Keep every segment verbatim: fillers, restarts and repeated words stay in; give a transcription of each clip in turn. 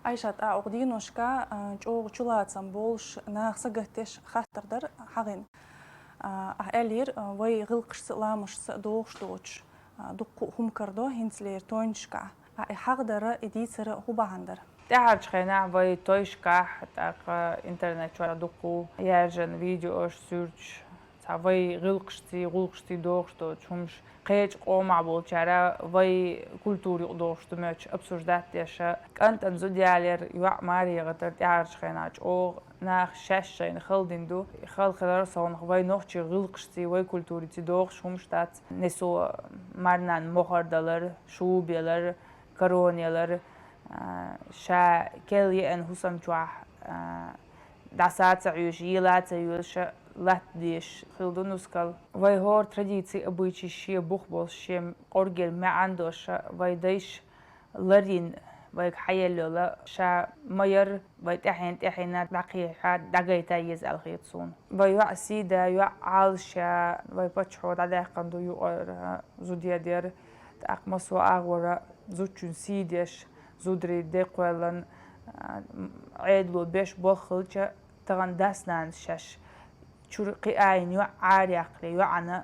Айшат, а, укх деношка, а, чӀогӀа чулацам болуш, наха сагатдеш хаттар дара хьагӀ. А, ахь аьллера, а, вай гӀиллакхашца а, ламашца а догӀуш доцуш, а, дуккха а хӀума карадо хӀинцалера тойнашкахь. А, и хьагӀ дара, и дийцар хӀун бахьана дара? ТӀаьхьарчу хенахь вай тойшкахь, тӀаккха интернет чохь дуккха яьржина видеош, суьрташ, цхьа вай гӀиллакхашций, гӀуллакхашций догӀуш доцу хӀумаш, кхечу къомах болчара вай культура юкъа догӀуш ду моьттуш обсуждать деш, кӀантана зуда ялар, йоӀ маре гӀатар тӀаьхьарчу хенахь чӀогӀа наха шаьш шайна хала дина ду. Хала хилар совнах вай нохчийн гӀиллакхашций, вай культураций догӀуш хӀумаш дац. Несо марнанна мохар далар, шуба ялар, корона ялар, а, ша кел еана хӀусам чохь, а, дӀаса ца Ӏуьйша, ела ца йоьша, латта дезаш хила ду нускал. Вай хӀора традиций, обычай шен бух болуш, шен къоргера маьӀан долуш, вай дайша ларйина, вайга хьаелла йолу, ша ма-ярра, вай тӀаьхьенна-тӀаьхьенна дӀакхехьа, дӀагайта еза аьлла хета суна. Вай йоӀ сий да, йоӀ Ӏалашъяь, вай паччахьо дӀадаьккхина ду юкъара зуда яр, тӀаккха массо а агӀора зудчун сий деш, зударий де кхоьллина, а, Ӏедало беш болх хилча, тахана дас-нанас шаьш чуьра кхиайна йоӀ Ӏараяьккхале, йоӀана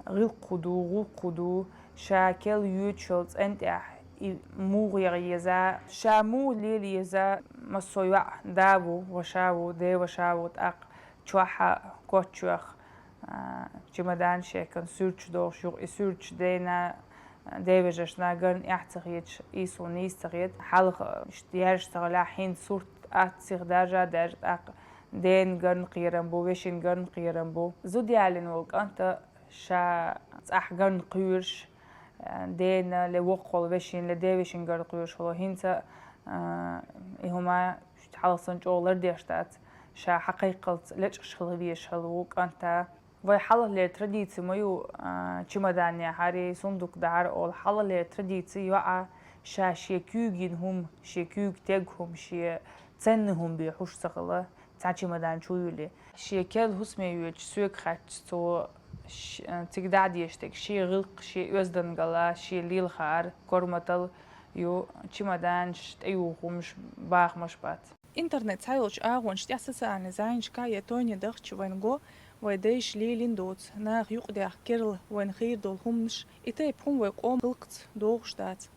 гӀиллакх хӀун ду, гӀуллакх хӀун ду, ша кел йоьдуш йолу цӀен тӀехь и муха яха еза, ша муха лела еза, массо а йоӀ да ву, ваша ву, ден ваша ву, тӀаккха чохь а, коч чоьхь, а, чемодан шекан суьрташ дохуш, юха и суьрташ дена, ден вежаршна гарна эхь ца хеташ, и суна нийса ца хета. Хьалха иштта яьржа ца хилахь, хӀинца сурт атта сиха даржа а даьржа, тӀаккха дена гарна кхерам бу, вешин гарна кхерам бу. Зуда ялийна волу кӀанта ша цӀахь гарна кхоьруш, а, дена ле воккхалла вешин, ле ден вешин гарна кхоьруш волу. ХӀинца, а, и хӀума хьалха санна чӀогӀа лардеш дац, ша хьакхайкхалц лечкъаш хила везаш хила ву кӀанта. Вай хьалхалера традици ма ю, а, чемодан яхьари, сундук дахьар олу. Хьалхалера традици йоӀа ша шен куьйга йина хӀума, шен куьйга тегна хӀума, шен ценна хӀума бен хьуш ца хила, цхьа чемодан чу юьллий. Шен кел хӀусаме йоьдуш соьга хаьттича, цо ш-, а, цига дӀа а дезаш дерг шен гӀиллакх, шен оьздангалла, шен лела хаар, корматалла ю, чемоданаш, тӀеюху хӀумаш, бахамаш бац. Интернет цхьайолчу агӀонаш тӀехь социальный зӀенашкахь я тойне дахча вайна го, вай дайша лелийна доцу, наха юкъадаьхна керла вайна хийра долу хӀуманаш, и тайпа хӀума вай къоман гӀиллакхца догӀуш дац.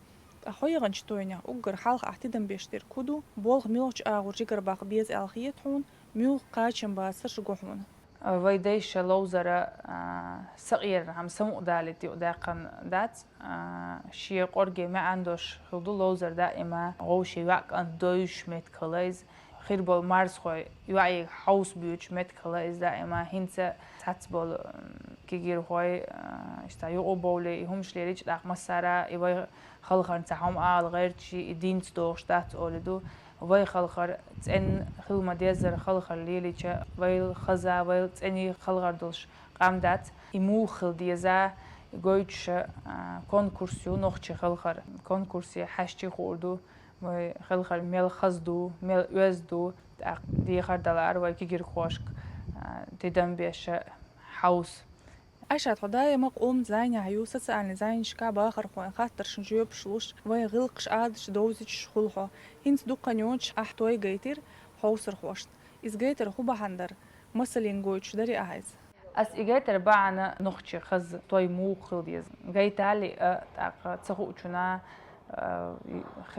Ткъа хьо яханчу тойнехь уггар хьалха ахь тидам беш дерг хӀун ду, болх муьлхачу агӀор жигара баккха беза аьлла хета хьуна, муьлха кхачам бацарш го хьуна? Вай дайша ловзара, а, сакъеран хӀума самукъадалийта юкъадаьккхина дац. А, шен къорге маьӀан долуш хила ду ловзар даима, вовшийн йоӀ кӀант дойуш меттиг хила иза. Хир болу марзхой йоӀе хьовса боьдуш меттиг хила иза даима. ХӀинца цхьацца болу, м, кегирхой, а, иштта юкъа бовлий, и хӀумаш лелийча, тӀаккха массара и вай халхарна цхьа хӀума ала гӀерташ, и динца догӀуш дац олий ду. Вай халхар цӀенна хила ма-деззара халхар лелийча, вайл хаза, вайл цӀений халхар долуш къам дац. И муха хила деза, и гойтуш, а, конкурс ю нохчийн халхар. Конкурсе хьаьжча хуур ду, вай халхар мел хаза ду, мел оьзда ду, тӀаккха дехар далар вай кегирхошка, а, тидам беша хьовса. Айшат, хьо даима къоман зӀенехь ю, социальный зӀенашкахь бахархойн хаттаршна жоьпаш луш, вайн гӀиллакхаш, Ӏадаташ довзуьйтуш хуьлу хьо. ХӀинца дукха хан йоццуш ахь той гайтира хьовсархошна. Иза гайтар хӀун бахьана дара? Масаллин гойтуш дарий ахь иза? Ас и гайтар бахьана нохчийн хаза той муха хила деза. Гайтале а, тӀаккха ца хуучунна, а,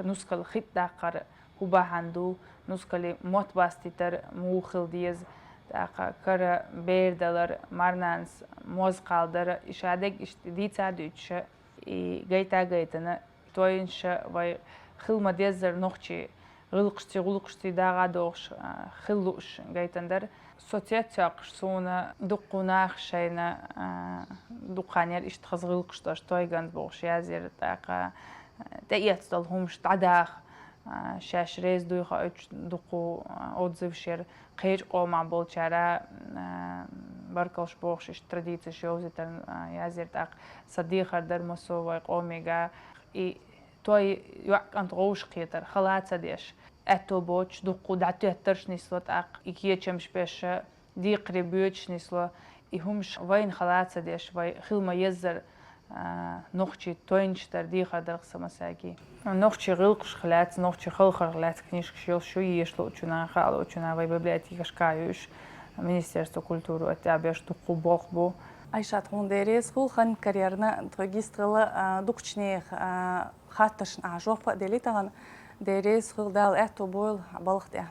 нускал хи тӀедаккхар хӀун бахьана ду, нускале мотт бастийтар муха хила деза, тӀаккха кара бер далар, марнанас моз кхалдар, и шадерг иштта дийца а дуьйцуш, и гайта а гайтина, тойнаш вай хила ма-деззара нохчийн гӀиллакхашций, гӀуллакхашций дагӀа а дохуш, а, хила лууш гайтина дара. Со цецйоккхуш суна дуккха нах шайна, а, дукха хан яра иштта хаза гӀиллакхаш долуш той ганз бохуш язйира, тӀаккха, а, тӀеэцна долу хӀумаш дӀадаха, а, шаьш реза дуй хоуьйтуш дуккха, а, отзываш яра, кхечу къомах болчара, а, баркаллаш бохуш иштта традицеш йовзийтарна, а, язйира, тӀаккха сан дехар дара массо вай къомега, и той йоӀ кӀант гӀовшахкхетар хала ца деш, аьтто боцуш дуккха дӀатеттарш нисло, тӀаккха и кечамаш беша, декхаре боьдуш нисло, и хӀумаш вайна хала ца деш, вай хила ма-еззара Нохчий тойнаш дар дехар дарх са масаги. Нохчий гӀиллакхашха лаьца, нохчий халхарх лаьца книжкаш йолаш ю, еша луучунна, хаа луучунна вай библиотекашка юш, Министерство культуры оттябеш дукху болх бу. Айшат, хьуна Дела реза хула, хьан карьерна тхо гист хила, дукхача неха хаттаршна а жоп а дели тахан. Дела реза хула, Дала аьтту бойла балха тӀа.